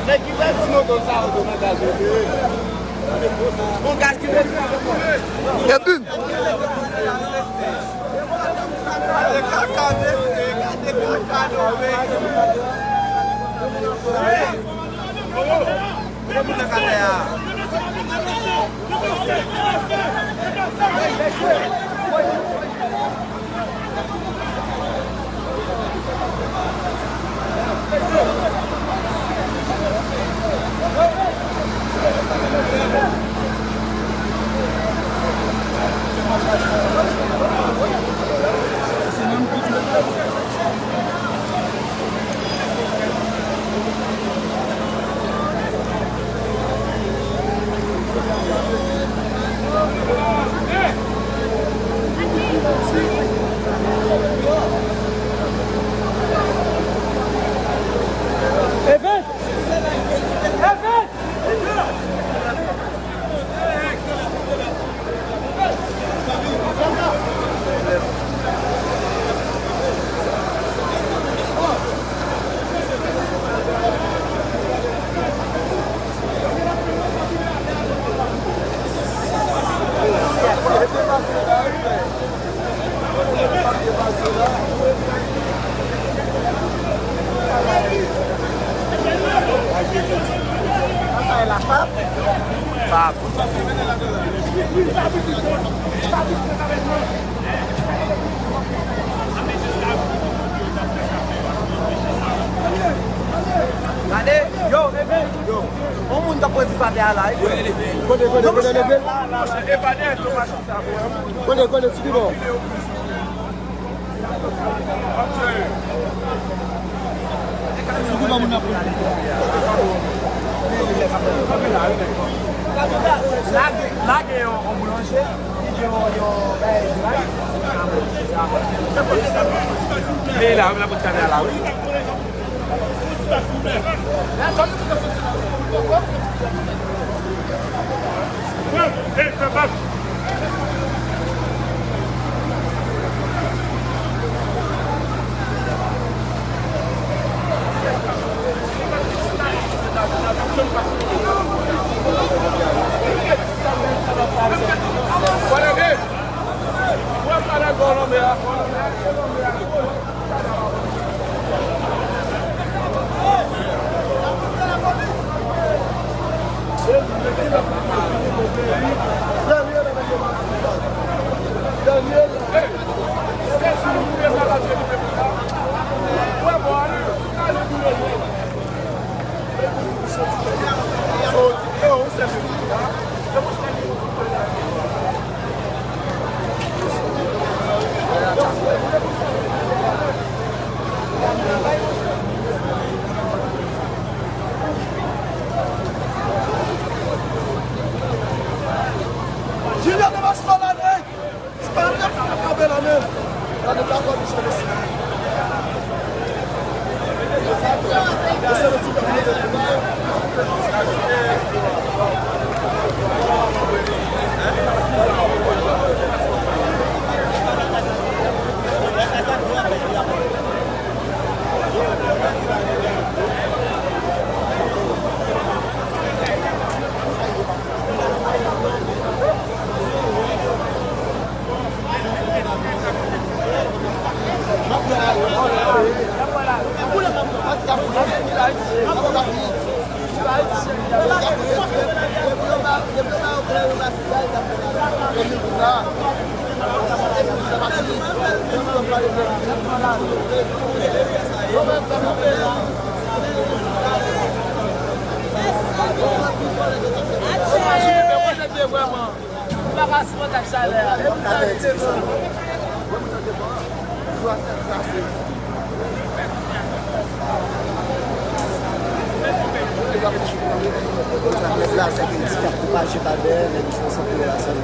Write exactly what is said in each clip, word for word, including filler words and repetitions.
Nèg ki pral di moto sa yo, yo nan gaz yo. Bon, gaz ki vle. Epi, gade kaka, mesye, gade kaka, non, mesye. Fab. Gade, yo, yo. On moun k ap pran ti fatra a la, wi. Kote, kote, kote, kote? Kote, kote, ti bò. Lage, lage yon, yon boulanje, li gen yon, yon bagay. Li la, la pot kamera la, wi. Junior de Mastro la, nèg! La, se ke dife ap pwopaje pa dèyè, men nou fè yon sèl relasyon.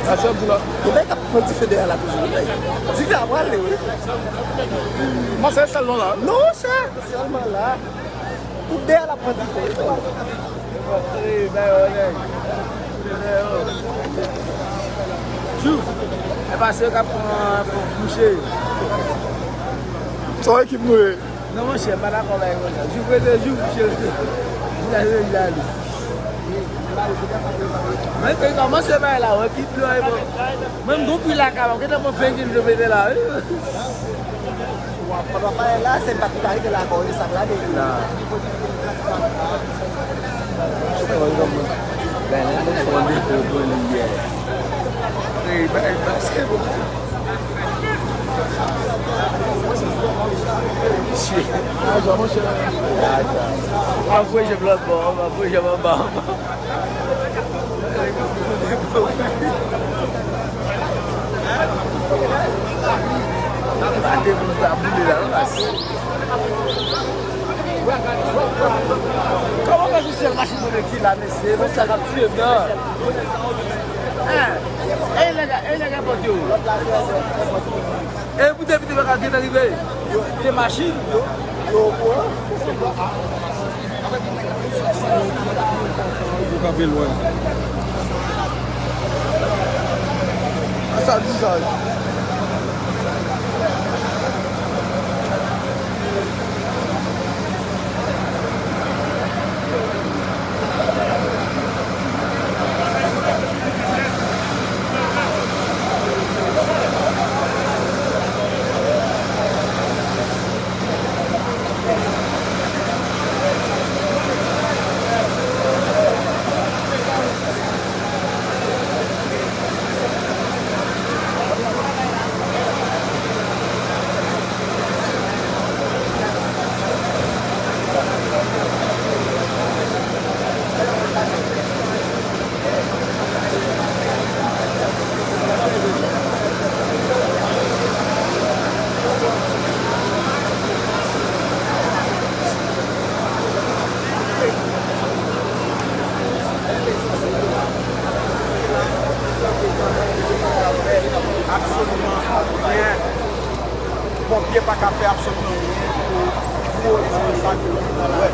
Sa chè di la. Ou bay k ap pran dife dèyè la toujou, wi. Dife ap prale, wi. Mwen se sèl non la. Non, chè, sèlman la. Tout dèyè la pran dife. Jou. E pa se yo k ap pran fòk kouche. Sa ekip nou ye? Non, monchè, pa dakò bay konsa. Jou prete jou, monchè. Jou la, jou la, jou. Men te kòmanse bay la, wè, ki blan e bon. Menm gon pri lakay, ou gentan pran ven kil de pete la, wi. Pandan pa la, se bat ki ta rive la, kò, sa la, de. La. Bèl, nou fè yon depo pou li yè. Ey, bay, bay, se bon. Shit. M ap voye jèm lòt bò, m ap voye jèm anba. Ate moun ta boule la, non, mas. Kòman w fè sou sèl machin mwen ki la, mesye? Mwen sa k ap tiye m nan. Hein? E nèg, e nèg enpòte yo. E pou te pite pa ka gentan rive. Yo te machin. Yo, yo, yo. Ou kanpe lwen. Sa di sa. Absoliman anyen. Ponpye pa ka fè absoliman anyen pou pwodui sa ke nou wè.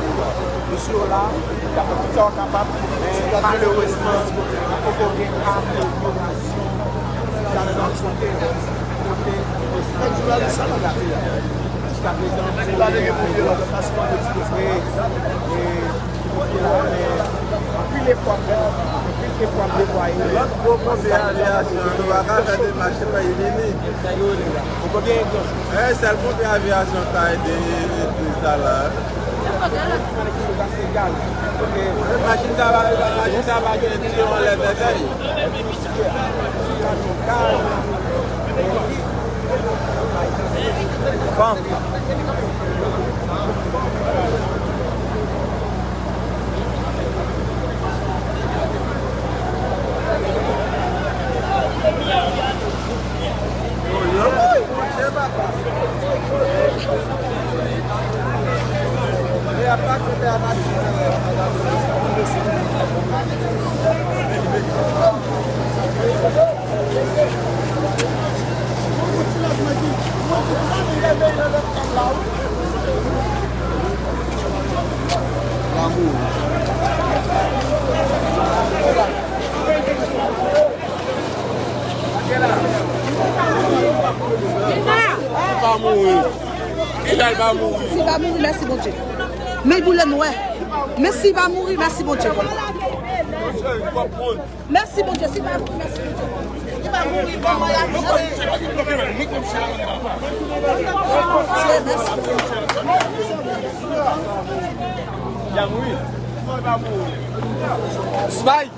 Mesye yo la, y ap fè tout sa yo kapab, men malerezman, poko gen amelyorasyon nan kote, kote mesye yo la. Jiska prezan, Anpil efò, anpil efò ap deplwaye. Lòt gwo ponpye avyasyon, nou pa ka fè demach, se pa vini. Ou konbyen egzanp? E sèl ponpye avyasyon ka ede, ede sa la. Se gaz. Ok. Machin sa va, machin sa va gen tiyo anlè tèt li. Fanm. Li pa mouri. Li pa mouri. Si pa mouri, mèsi Bondye. Men boule nwè. Men si pa mouri, mèsi Bondye. Mèsi Bondye, si pa mouri, mèsi Bondye. Li pa mouri, bon, mwen la, mèsi. Bondye, mèsi. Ya mouri. Smile.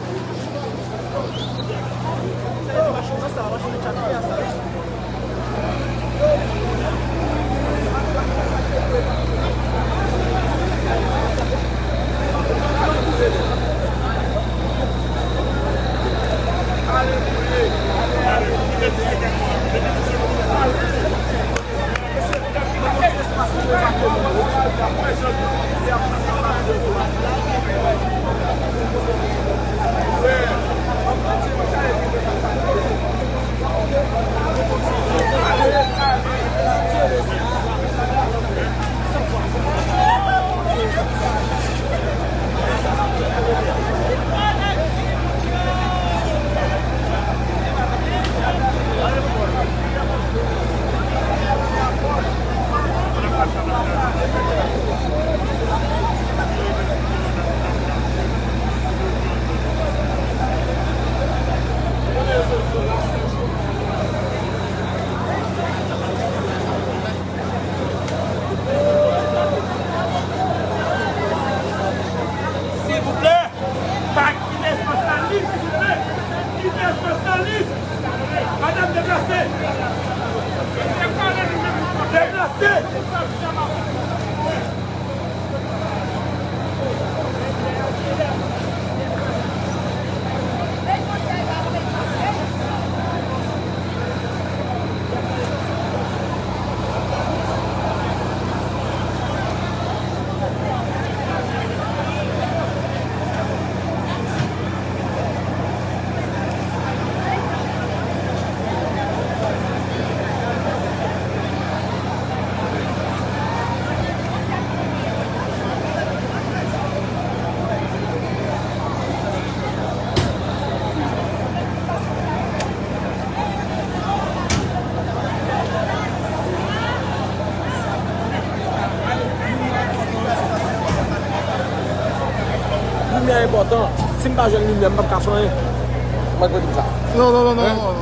Limyè enpòtan. Si m pa jwenn limyè, m p ap ka fè anyen. Mwen kote m sa. Non, non, non, non, non, non.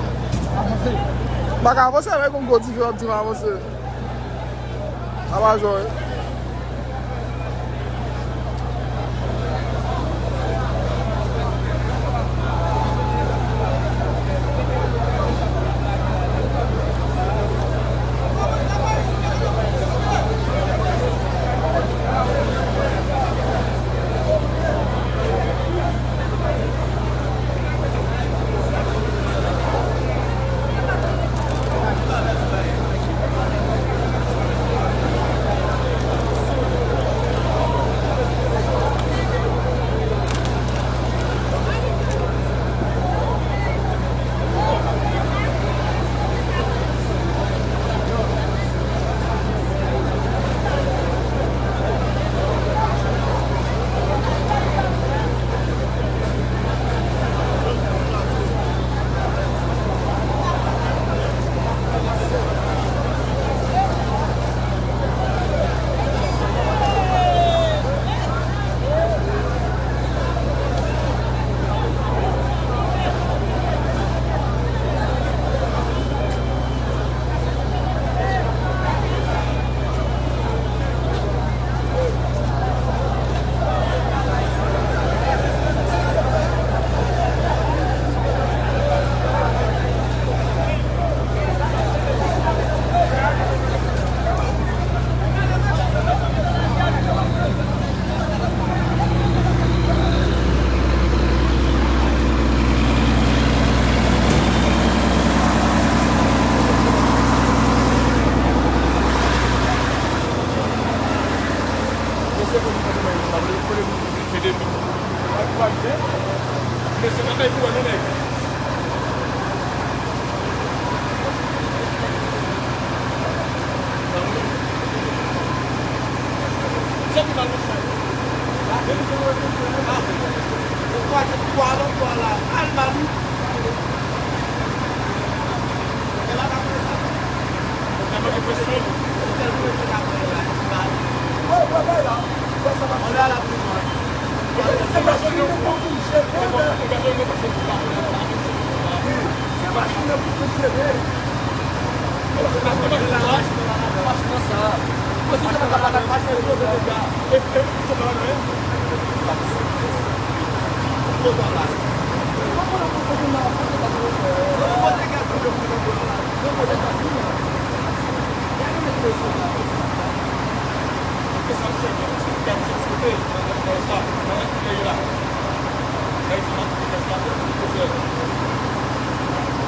M pa ka avanse avèk yon gwo dife w ap di m avanse. Sa pa jwe.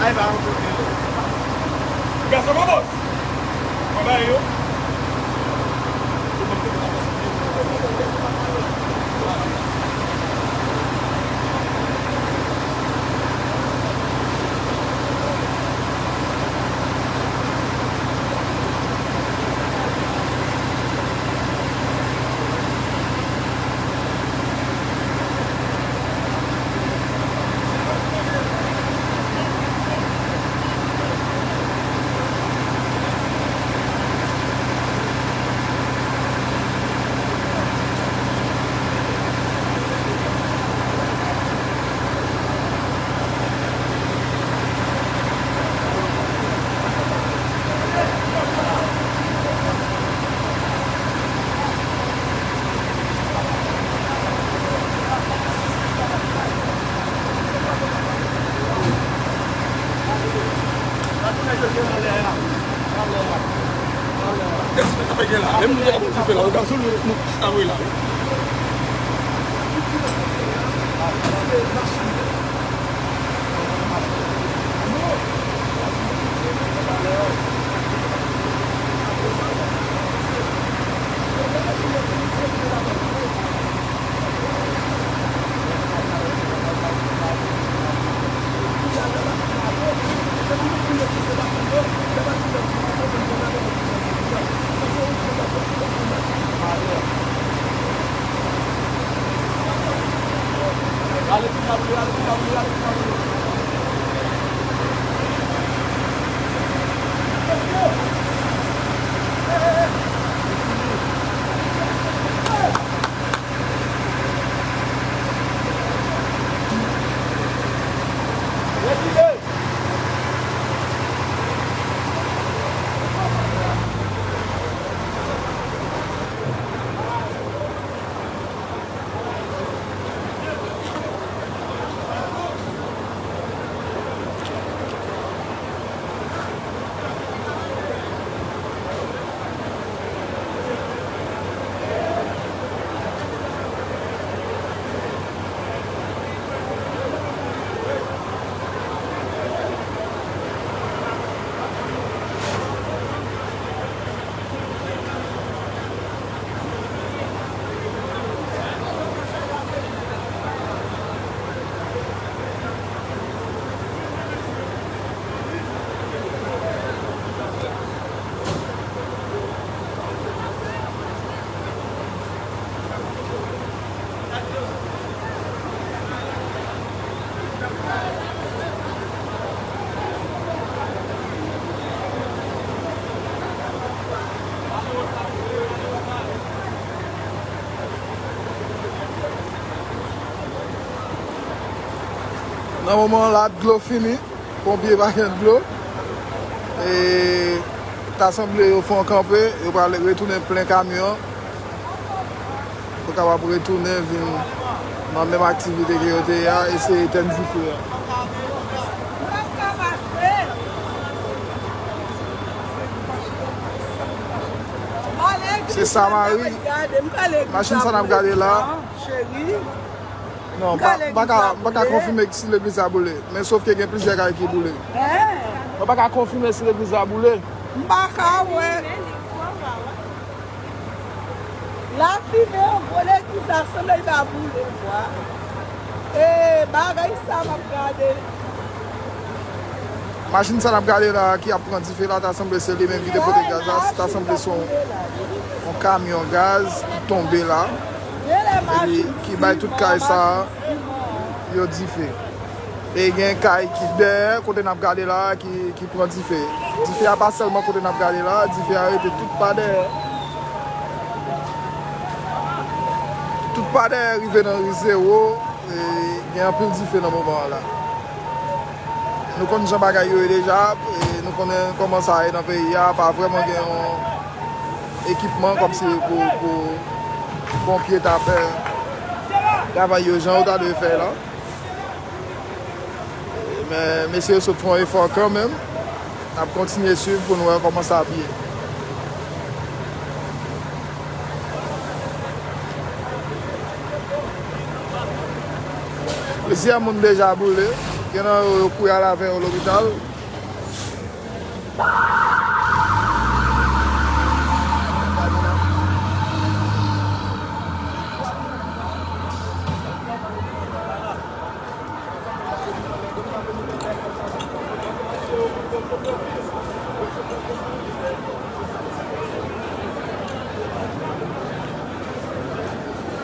Ay, pa yon kote. Gason Bobos! Mwen ba yo. Gen la, menm nou te ka pran dife la, yo ka sou nou, nou chita voye la. Nan moman an la, dlo fini. Ponpye pa gen dlo. E ta sanble yo fè yon kanpe, yo pral retounen plen kamyon an. Pou kapab retounen vin nan menm aktivite ke yo te ye a, eseye etèn dife a. Se Samari. Machin sa n ap gade la. Non, m pa, m pa ka, m pa ka konfime si legliz la boule. Men sof ke gen plizyè kay ki boule. Mwen pa ka konfime si legliz la boule. M pa ka wè. Lafimen an, gwo legliz la sanble li va boule, bwa. E bagay sa m ap gade. Machin sa n ap gade la ki ap pran dife la, ta sanble se li menm ki te pote gaz la, ta sanble se yon, yon kamyon gaz ki tonbe la, epi ki bay tout kay sa yo dife. E gen kay ki dèyè, kote n ap gade la, ki, ki pran dife. Dife a pa sèlman kote n ap gade la, dife a rete tout pa dèyè. Tout pa dèyè rive nan ri Zewo, e gen anpil dife nan moman an la. Nou konn jan bagay yo ye deja, e nou konnen kòman sa ye nan peyi a, pa vrèman gen yon ekipman kòmsi pou, pou ponpye ta fè travay yo jan yo ta dwe fè la. Men mesye yo sot fè yon efò kanmenm. N ap kontinye swiv pou n wè kòman sa ap ye. Plizyè moun deja boule. Gen nan yo, yo kouri al avè yo lopital.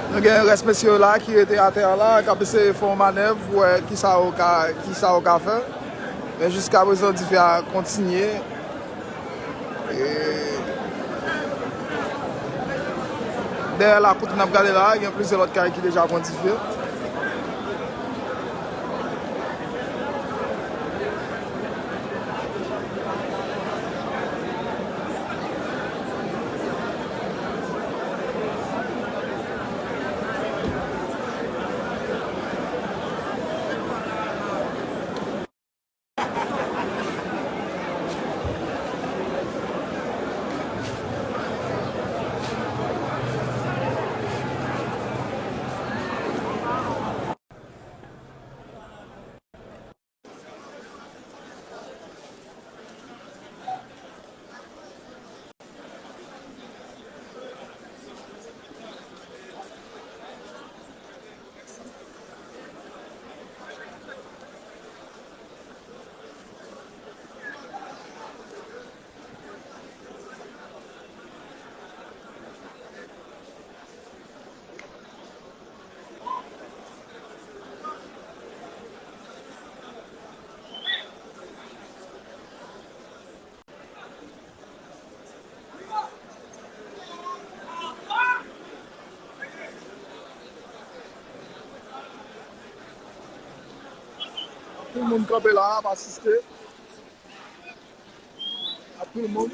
Nou gen rès mesye yo la ki rete atè a la, k ap eseye fè yon manèv pou wè kisa yo ka, kisa yo ka fè. Men jiskaprezan, dife a kontinye. E dèyè la, kote n ap gade la, gen plizyè lòt kay ki deja pran dife. Tout moun kanpe la ap asiste. A tout moun.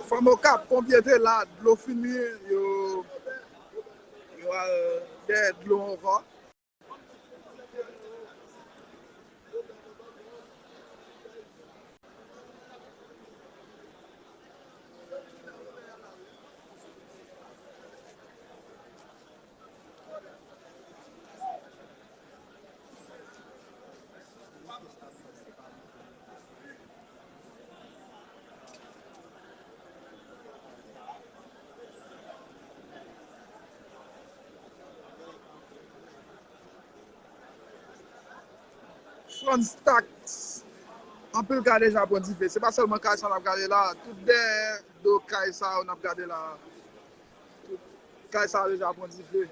Fanm Okap, ponpye te la, dlo fini, yo, yo al dèyè dlo ankò. Frans Tax. Anpil kay deja pran dife. Se pa sèlman kay sa n ap gade la. Tout dèyè do kay sa yo n ap gade la. Tout kay sa yo deja pran dife.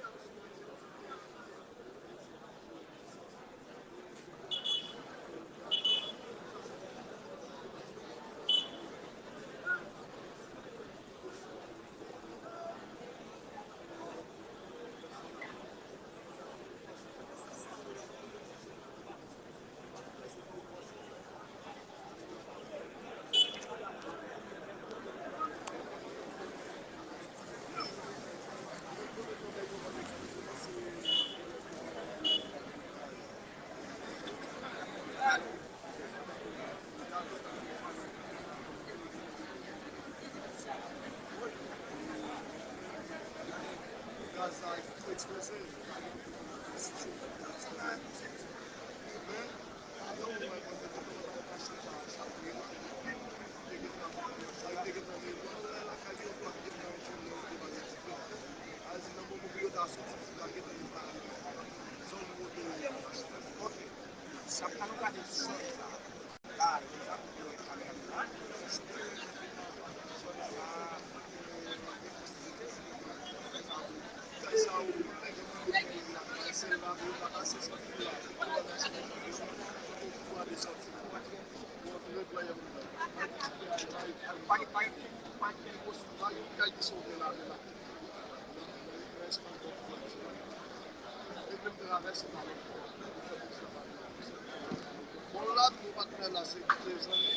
Bon, la, nou patnè la, se, se zanmi,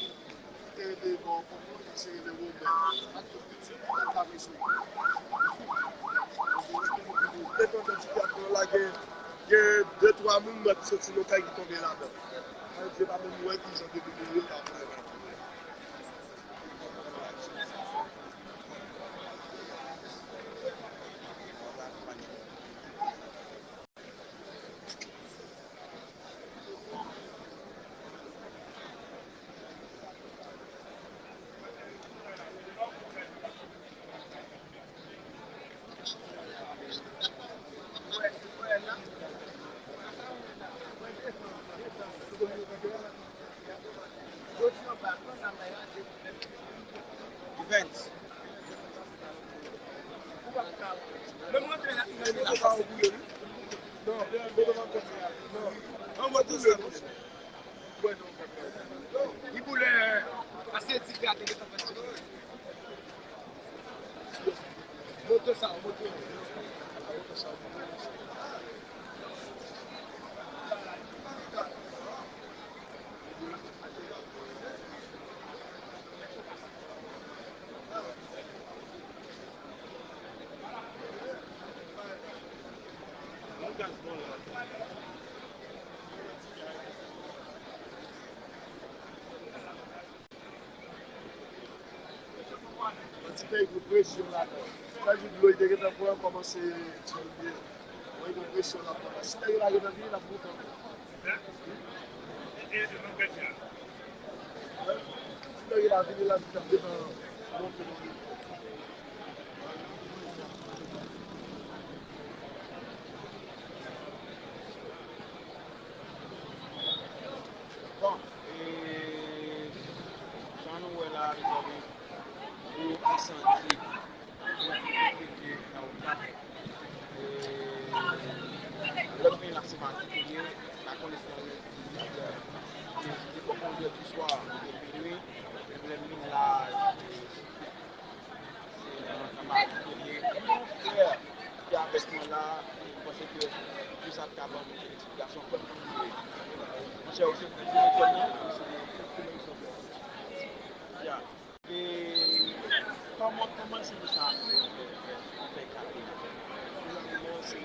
ki te rele bò kote, ki se rele Woben. Ak tout pitit, ki te ka vin sou. Depandan ti gad la, gen, gen de, twa moun mwen ki soti nan kay ki tonbe ladan. Sa vle di, se pa menm mwen ki jan de moun yo ta vle. Evans. Li boule. Pase ti gade de tanpèt. Moto sa, moto. Yon ti peyi pou presyon ladan. Chak jou dlo li te gentan pran kòmanse diminye. Wi, gen presyon l ap pran la. Si nèg yo pa gentan vini, l ap moute ankò. Si nèg yo pa vini, l ap gentan monte nan nivo. Bon, e, jan nou wè la, mezanmi, gwo ensandi, gwo pete nan Okap. E, lòt peyi la se Matinik li ye, pa konnen si nan Matinik, e, depi bon yè swa, depi minui, pwoblèm mine la, e, Se nan, nan Matinik ke m ye. Yon frè ki avèk mwen la, m panse ke pou sa t ka ban m yon ti eksplikasyon, frè m, kote w ye. Monchè, ou se moun ki nan zòn nan, ou se, ya. E kòman, kòman se sa fè, fè, fè, fè kape? Finalman, se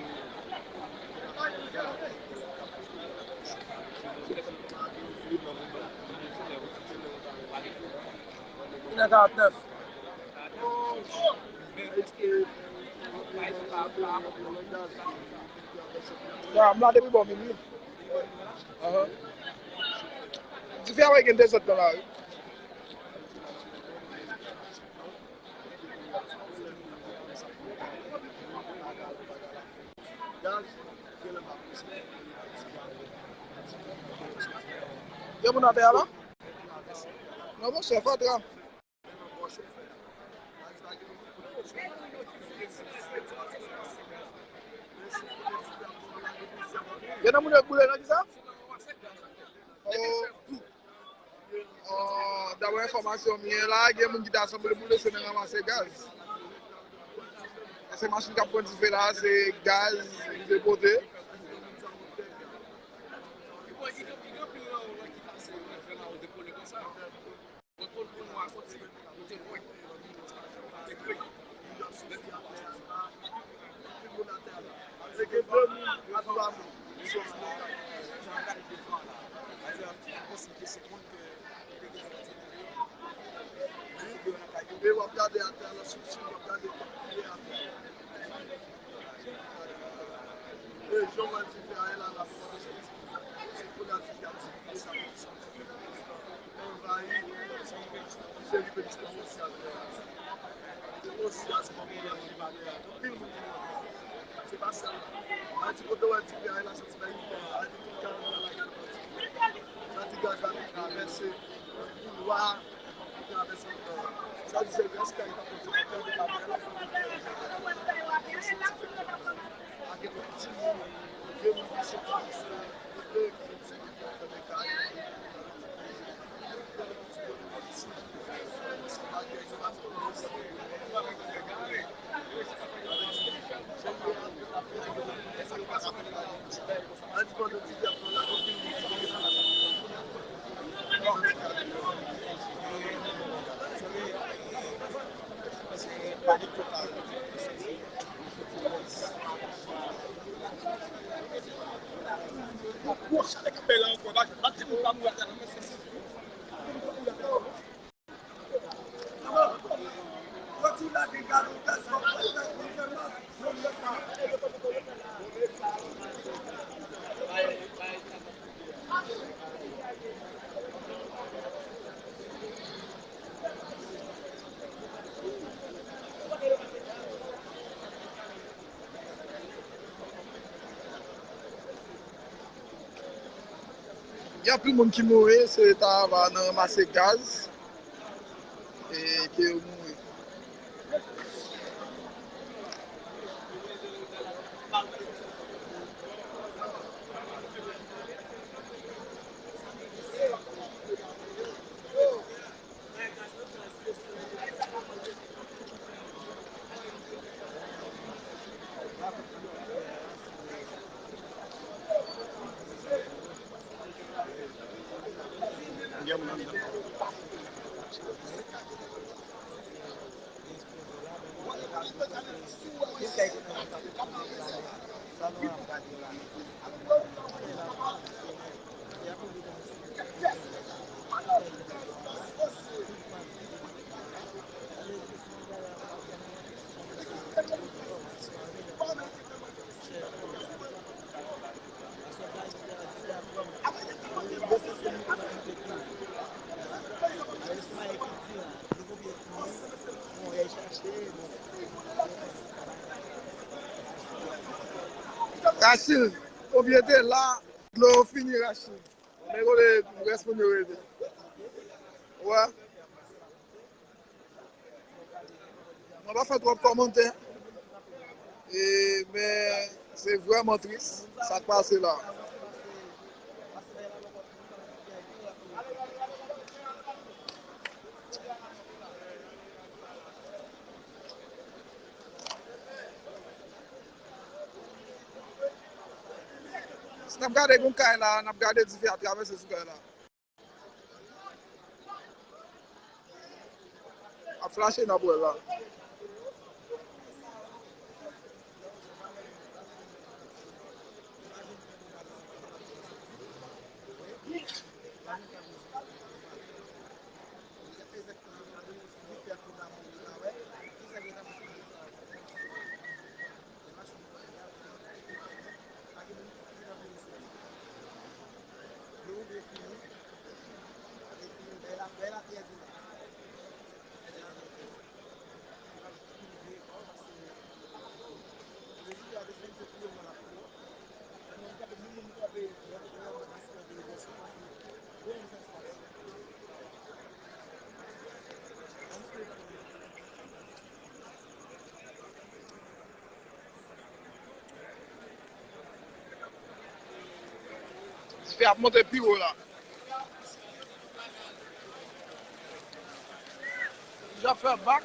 Une heure quarante-neuf. Ya, m la depi bò minui. Ahan. Dife a gen dezòd nan lari. Gen moun atè a la? Non, monchè, fatra. Gen nan moun yo k boule nan kisa? Oh, oh, daprè enfòmasyon m gen la, gen moun ki ta sanble boule, se nan ranmase gaz. Se machin k ap pran dife la, se gaz li te pote. E w ap gade atè a, nan estrikti, w ap gade kòman li ye atè a. E jan w wè dife a ye la, la, se pou la dife a diminye, sa vle di sa. Anvayi, se li menm ki kòmanse ak lè a. Kòmanse a, se pa pwoblèm ki pa lè a. Anpil moun ki mouri. Se pa sèl la. A di kote w wè dife a ye la, soti nan Ipò a, a di tout Kanada la, sa di gaz la te travèse, koulwa, travèse, sa di se gaz kay pa kontinye tande pa bèl. Sa se ti moun, vye moun ki soti isit la, kote ki soti isit la, fè de kay. Gen anpil moun ki mouri, se ta va nan ranmase gaz, e ke yo mouri. Rachil, konbyen te la, dlo yo fini, Rachil. Men kote rès moun yo rete. Wè. Mwen pa fè twòp kòmantè. E, men se vrèman tris sa k pase la. Si n ap gade gon kay la, n ap gade dife ap travèse sou kay la. Ap flache, n ap wè la. Dife ap monte pi wo la. Jan fè bak.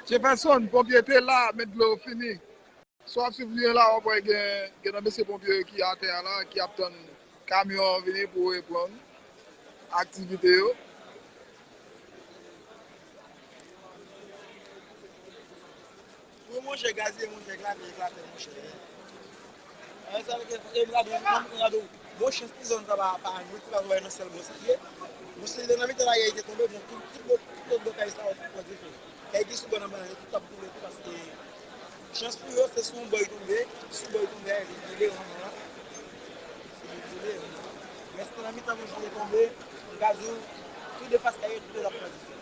Jefferson, ponpye te la, men dlo yo fini. Si w ap swiv lyen la, w ap wè gen, gen nan mesye ponpye yo ki atè a la, ki ap tann kamyon an vini pou reprann aktivite yo. Wi, monchè, gaz ye, monchè, eklate, eklate, monchè. Sa vle di, e m gade, m gade, bon chans ti zòn sa pa, pa anyen, ti pa wè nan sèl bò sa ye. Bon, si nan mitan la, yè te tonbe, bon, tout, tout bò, tout lòt bò kay sa yo, tout pran dife. Kay ki sou bò nan bann yo, tout ap koule tou, paske chans pou yo, se sou yon bò y tonbe, sou bò y tonbe, li boule, yon mò. Li boule, yon mò. Men si nan mitan moun yo tonbe, m ka di w, tou de fas kay yo, tou de l ap pran dife.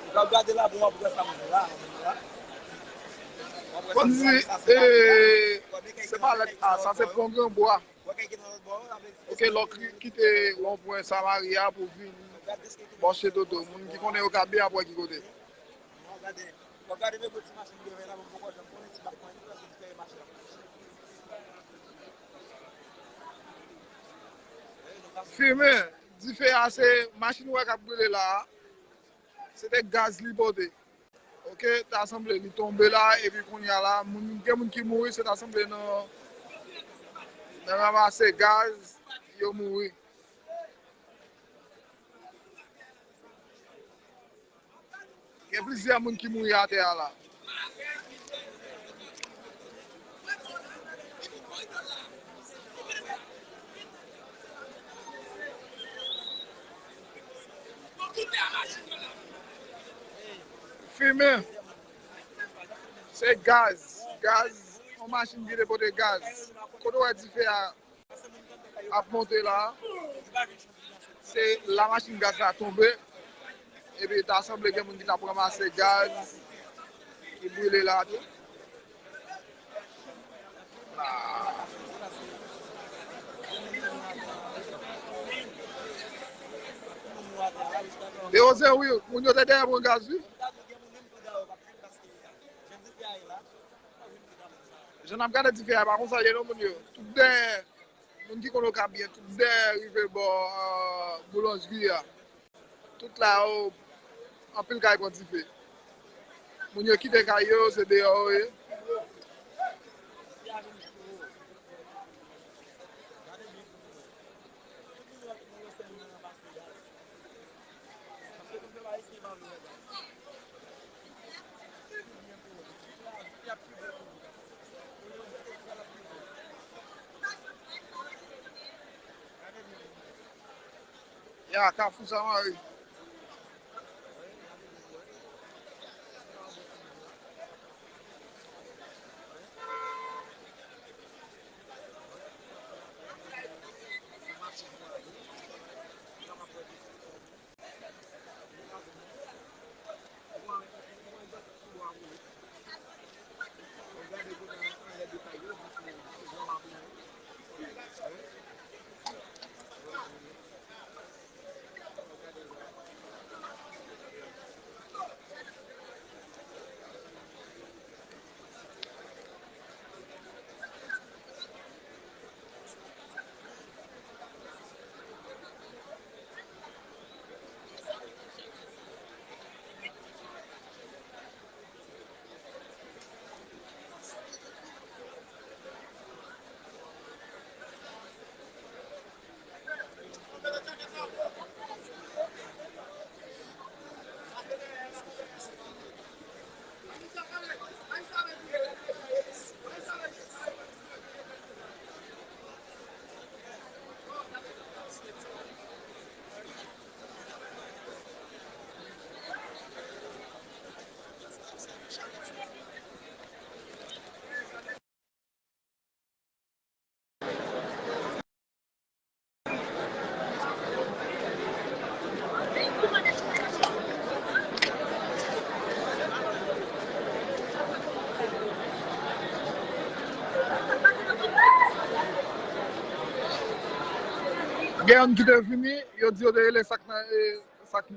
Ou ka gade la, bon, w ap wè sa moun la, moun la. W ap wè sa, sa, sa, se pa lèt a, sa se Pon Granbwa. Oke, lè w ki-, kite wonpwen Samari a pou vin bò Chè Toto, moun ki konnen yo ka byen ap wè ki kote. Fimen, dife a se machin ou wè k ap brile la a. Se te gaz li pote. Oke, ta sanble li tonbe la, epi kounye a la, moun, gen moun ki mouri, se ta sanble nan, nan ranmase gaz, yo mouri. Gen plizyè moun ki mouri atè a la. Fimen. Se gaz. Gaz. Yon machin ki te pote gaz. Kote w wè dife a ap monte la, se la machin gaz la tonbe. Epi ta sanble gen moun ki t ap ranmase gaz ki brile la tou. La. Te oze wi, moun yo te dèyè pran gaz wi. Jan n ap gade dife a, pa konsa l ye non moun yo. Tout dèyè, moun ki konn Okap byen, tout dèyè rive bò, euh, boulanjri a. Tout la yo, anpil kay pran dife. Moun yo kite kay yo, se deyò yo ye. Ya, Kafou Samari. Gen youn ki te vini, yo di yo te rele sa k nan, e, sa k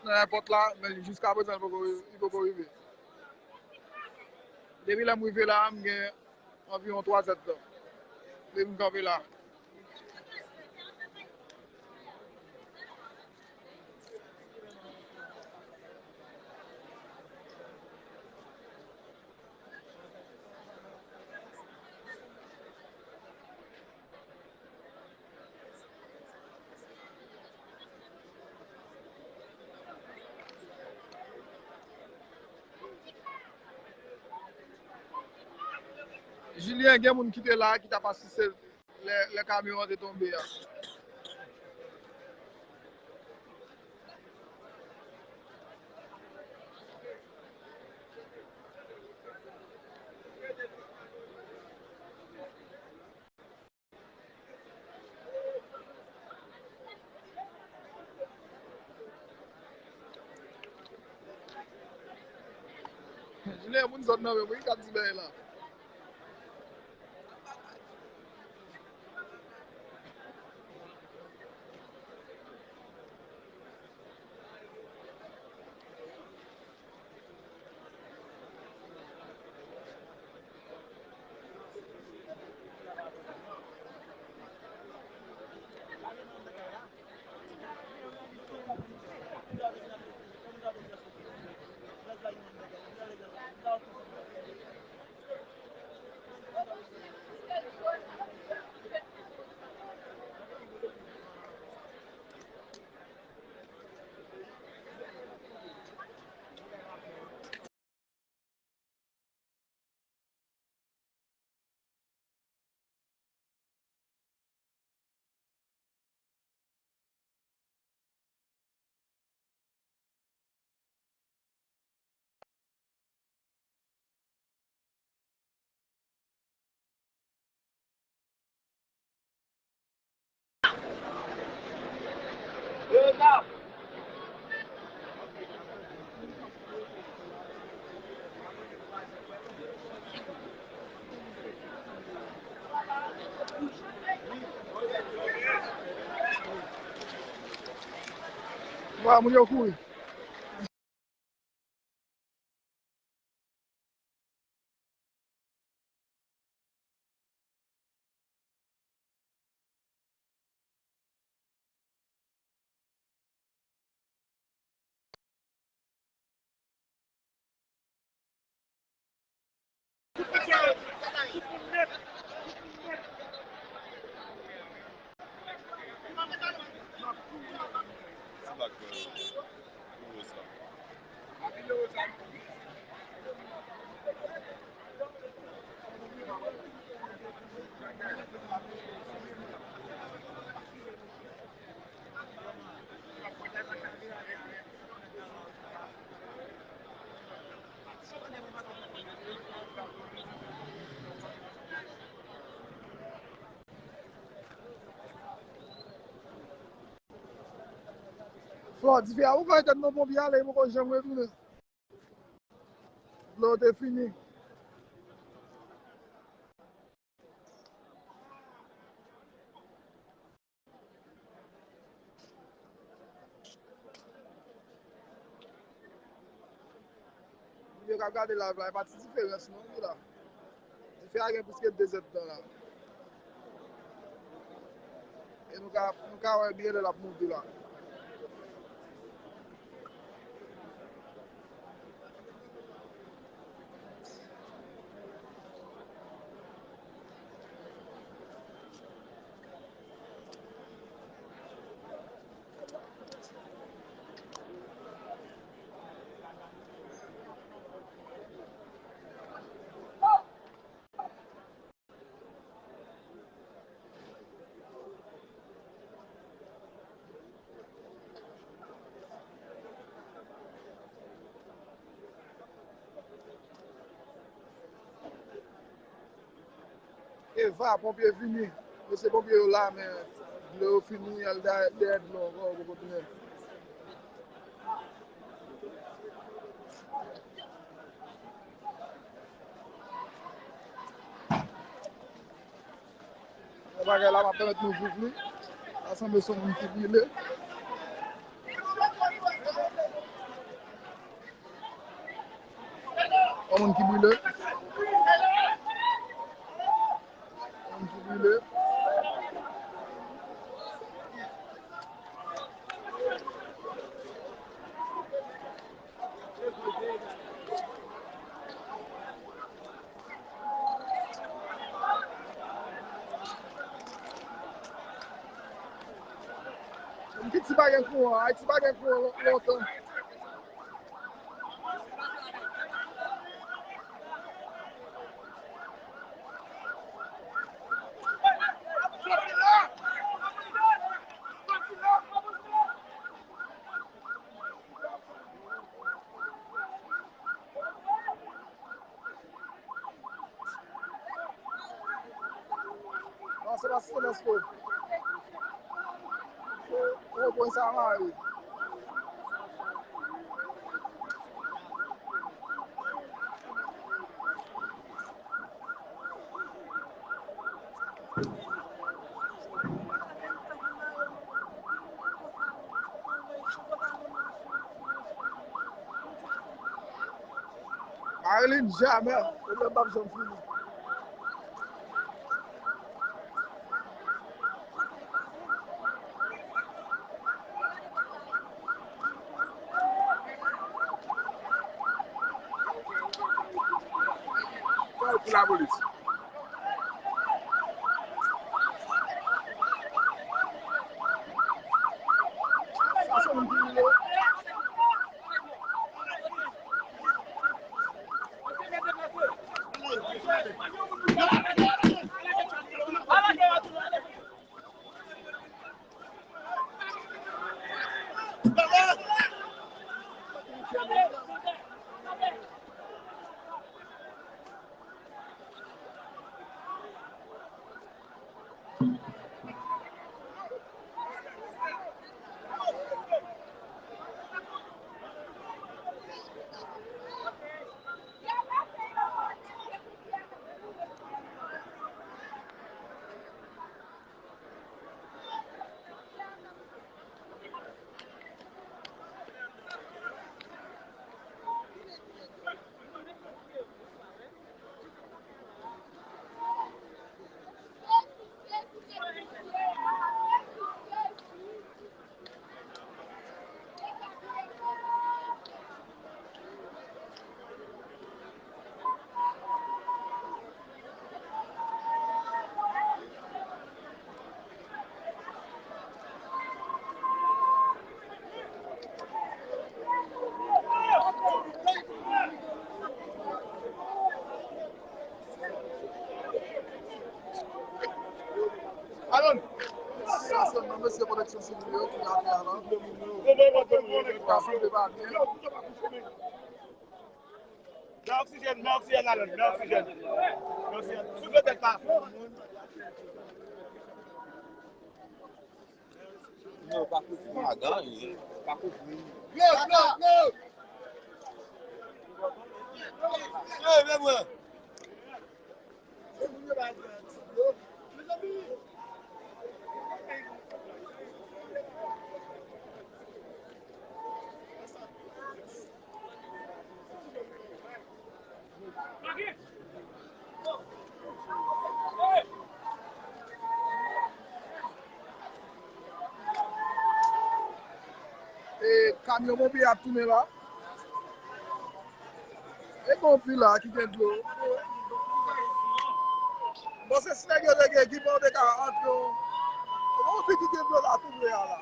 nan èpòt la, men jiskaprezan, li poko, li poko rive. Depi lè m rive la a, m gen anviwon twa zèdtan. Depi m kanpe la. Julien, gen moun ki te la, ki t ap asiste lè, lè kamyon an te tonbe a. Julien, moun sòt nan men mwen, ki ka di bagay la. Wa, moun yo kouri. Flò, dife a ouvè tèt nan ponpye ale, li poko janm retounen. Dlo te fini. Moun yo k ap gade live la, e pa ti diferans non ki la. Dife a gen plis ke de zèdtan la. E nou ka, nou ka wè byen lè l ap monte la. Eva, ponpye vini. Mesye ponpye yo la, men dlo yo fini, al dèyè, dèyè dlo ankò, poko tounen. Yon bagay la, m ap pèmèt nou viv li. Sa sanble se yon moun ki brile. Yon moun ki brile. Yon moun ki brile. Ayiti pa gen kouran, Ayiti pa gen kouran lon-, lontan. Non, se pa silans, bro. Gwo pwen sa mare. Marilyn, jamè pwoblèm p ap janm fini. Pou lapolis. Sa se moun ki rile. Yo tou la fè la. Yo pa sanble pa byen. Mè oksijèn, mè oksijèn ladann, mè oksijèn. Mè oksijèn. Soufle tèt la. Non, pa kouvri madanm, pa kouvri. Yo, yo, yo. Yo, men mwen. E, kamyon ponpye ap tounen la. E gon pi la ki gen dlo. Bon, se si nèg yo te gen ekipman, yo te ka antre yon, yon pi ki gen dlo la tou pre a la.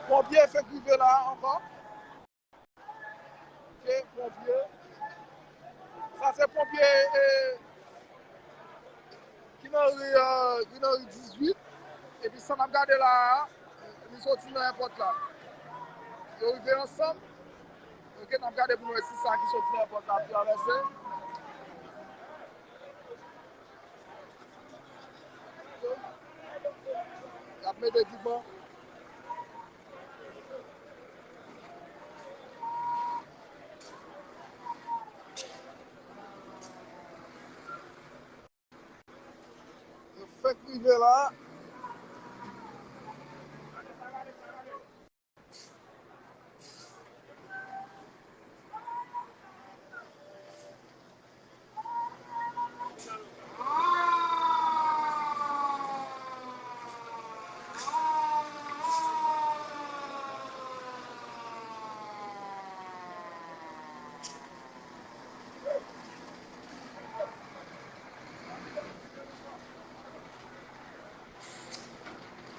Ponpye fenk rive la ankò. Ok, ponpye. Sa se ponpye, eh, ki nan ri, eh, ki nan ri dizuit. Epi sa n ap gade la a, li soti nan èpòt la. Yo rive ansanm. Ok, n ap gade pou n wè si sa ki soti nan èpòt la ap travèse. Y ap mete ekipman. Yo fèk rive la.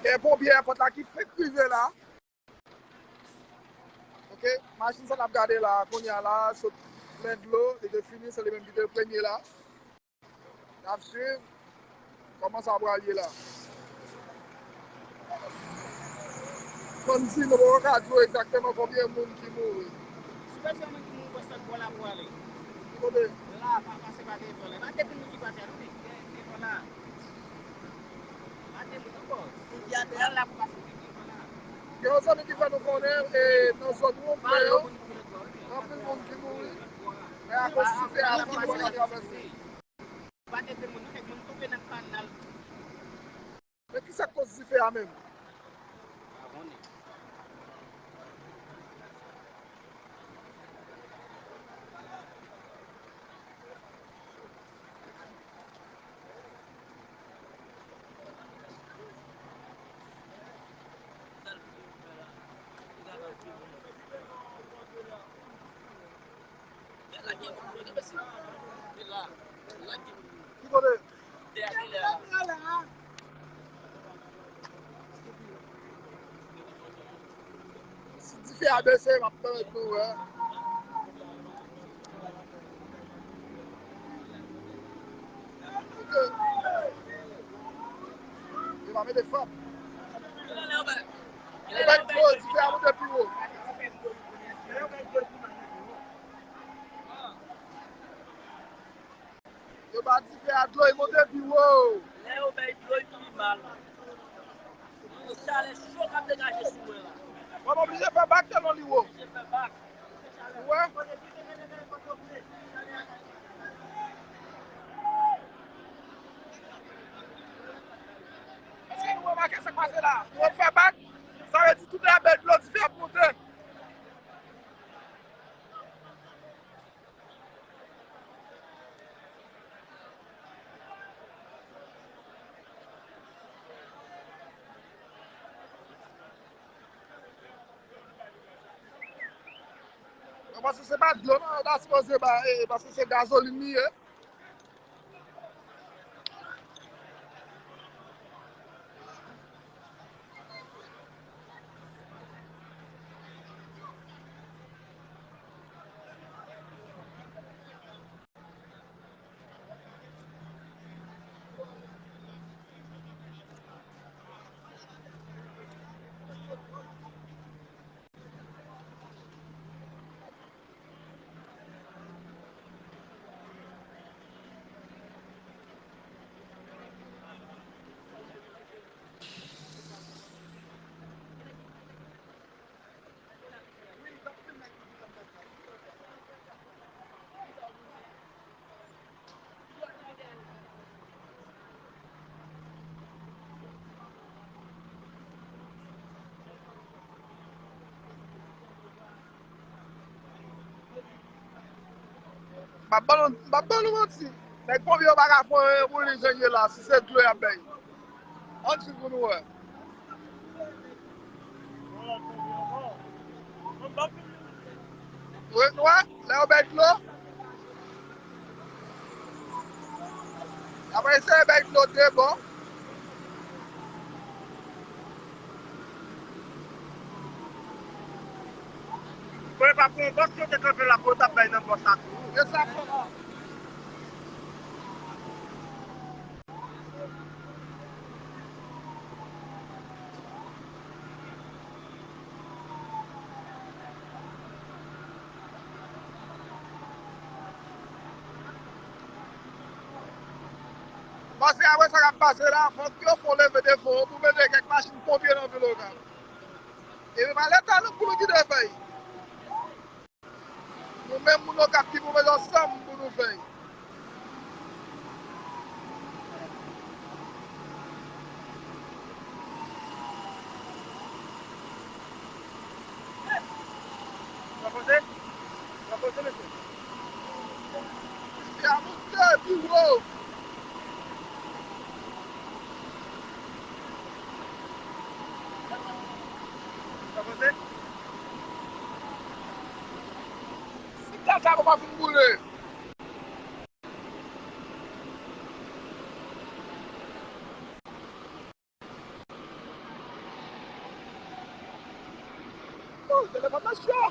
Gen ponpye èpòt la ki fèk rive la. Ok, machin sa n ap gade la, kounye a la, sot plen dlo, li te fini, se li menm ki te premye la. N ap swiv kòman sa pral ye la. Fò n di nou poko ka di w egzakteman konbyen moun ki mouri. Sipèk se moun ki mouri bò sòt bò la pou ale. Ki kote? La, pa pase pa devan la. Pa gen moun ki pase a, non, men devan la. Pa gen moun ankò. Moun ki atè a la pou pase devan la. Gen yon zanmi ki fè nou konnen, e, nan zòn nou, anpil moun ki mouri, men akoz dife a, moun ki travèse. Pa gen moun, non, nèg moun tonbe nan kanal. Men ki sa k koz dife a menm? Pa konnen. Ki kote? Si dife a bese, m ap pèmèt nou wè. Ok. Yo pa mete fab. Yo bay dlo, dife a moute pi wo. Yo ba dife a dlo, li monte pi wo. Lè yo bay dlo, li pi mal. Yon chalè cho k ap degaje sou mwen la. Mwen oblije fè bak tèlman li wo. Oblije fè bak. Ou wè? Èske nou remake sa k pase la? Nou ap fè bak, sa vle di tout lè bèl dlo dife ap monte. Mwen panse se pa dlo non, yo ta sipoze ba, e, paske se gazolin li ye. M ap ban nou, m ap ban nou manti. Nèg ponpye yo pa ka fè anyen pou li jan l ye la, si se dlo y ap bay. Ann swiv pou nou wè. Wi, nou wè, lè yo bay dlo, y ap eseye bay dlo de bò. Bon, e pa pou yon bòs yo te kanpe la pou yo t ap bay nan bòs la tou. E sa fò. Paske apre sa k ap pase la, fòk yo fè yon leve de fon pou mete kèk machin ponpye nan vil Okap. E pa Leta nou pou nou kite fè l. Nou menm moun Okap ki pou mete ansanm pou nou fè l. Sa poze? Sa poze, mesye? Mesye a moute pi wo. Sa poze? Si gaz la poko fin boule. Oh, se lè pa mache.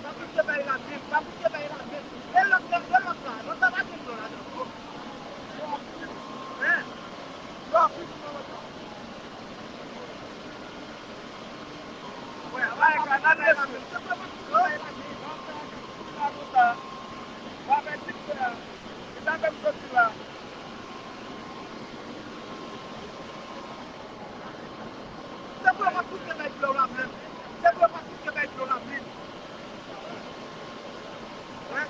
Pa kite bay la menm, pa kite bay la menm. E lòt la, e lòt la, lòt la pa gen dlo ladan. Hein? Lòt la. Wè, bay la, bay la menm. Se vreman ki bay la menm. Sa konsa. Pa fè ti frè. E sa fè m soti la. Se pou yo pa pouse bay dlo la menm. Se pou yo pa pouse bay dlo la menm. Hein?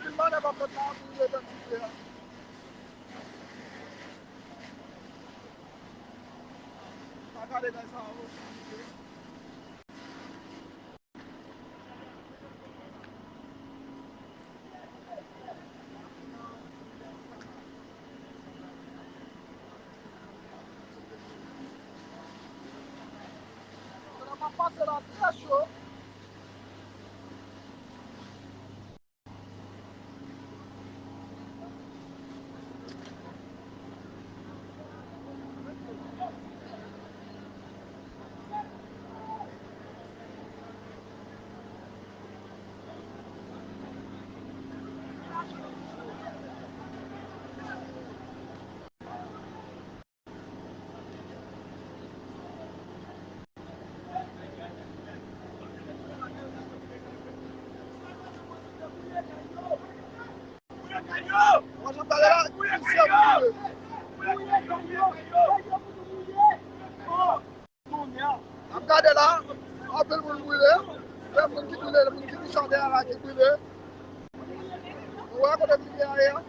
Anpil manèv ap fèt la pou yo identifye a. Pa gade nèg sa yo. Sa ap pase la trè cho. N ap gade la, anpil moun brile. Gen moun ki brile, moun ki kouche atè a la ki brile. Ou wè kote brile a ye a?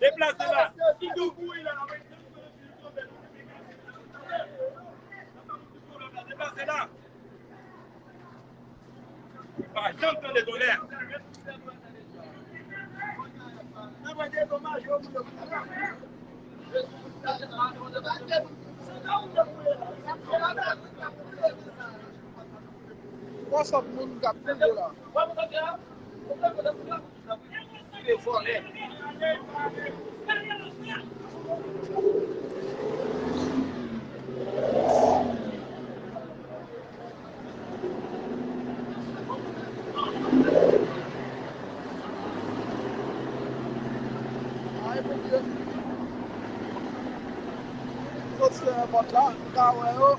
Deplase la. Deplase la. Pa janm tande tolè. What's up, moun k ap kriye la? Ay, Bondye. Soti dèyè pòt la, nou ka wè yo.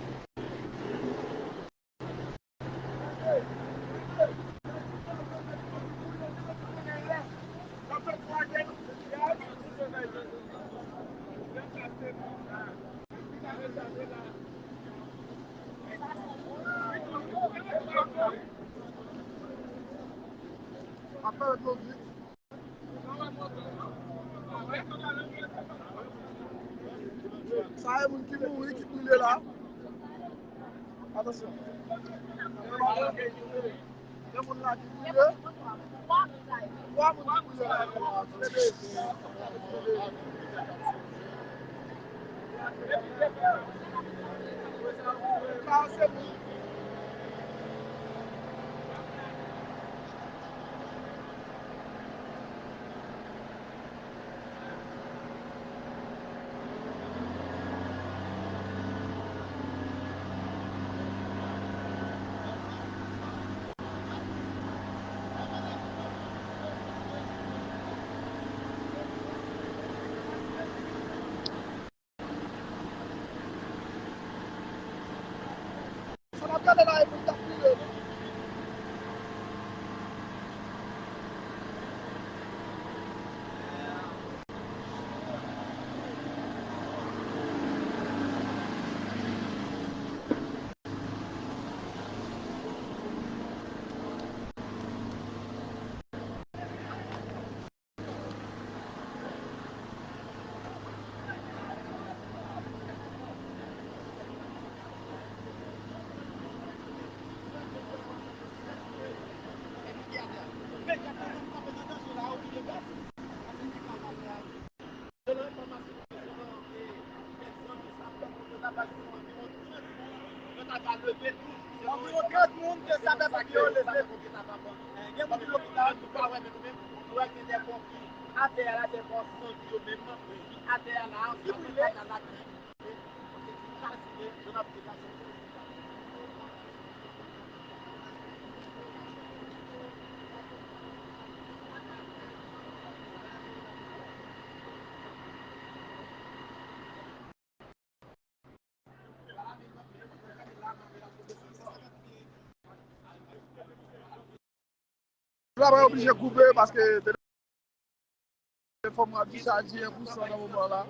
Apèl Bondye. Sa e moun ki mouri, ki brile la. Atansyon. Gen moun la ki brile. Twa moun ki brile la. Sa se moun. Sa n ap gade la e moun k ap kriye. Anviwon trant moun ke sapè pompe yo leve. Gen moun ki lopital, nou pa wè, men nou menm, nou wè gen de kò ki atè a la, de kò san yo menm, ki atè a la, ki brile. Travay oblije koupe paske Fò m ap di sa di en pousan nan moman la.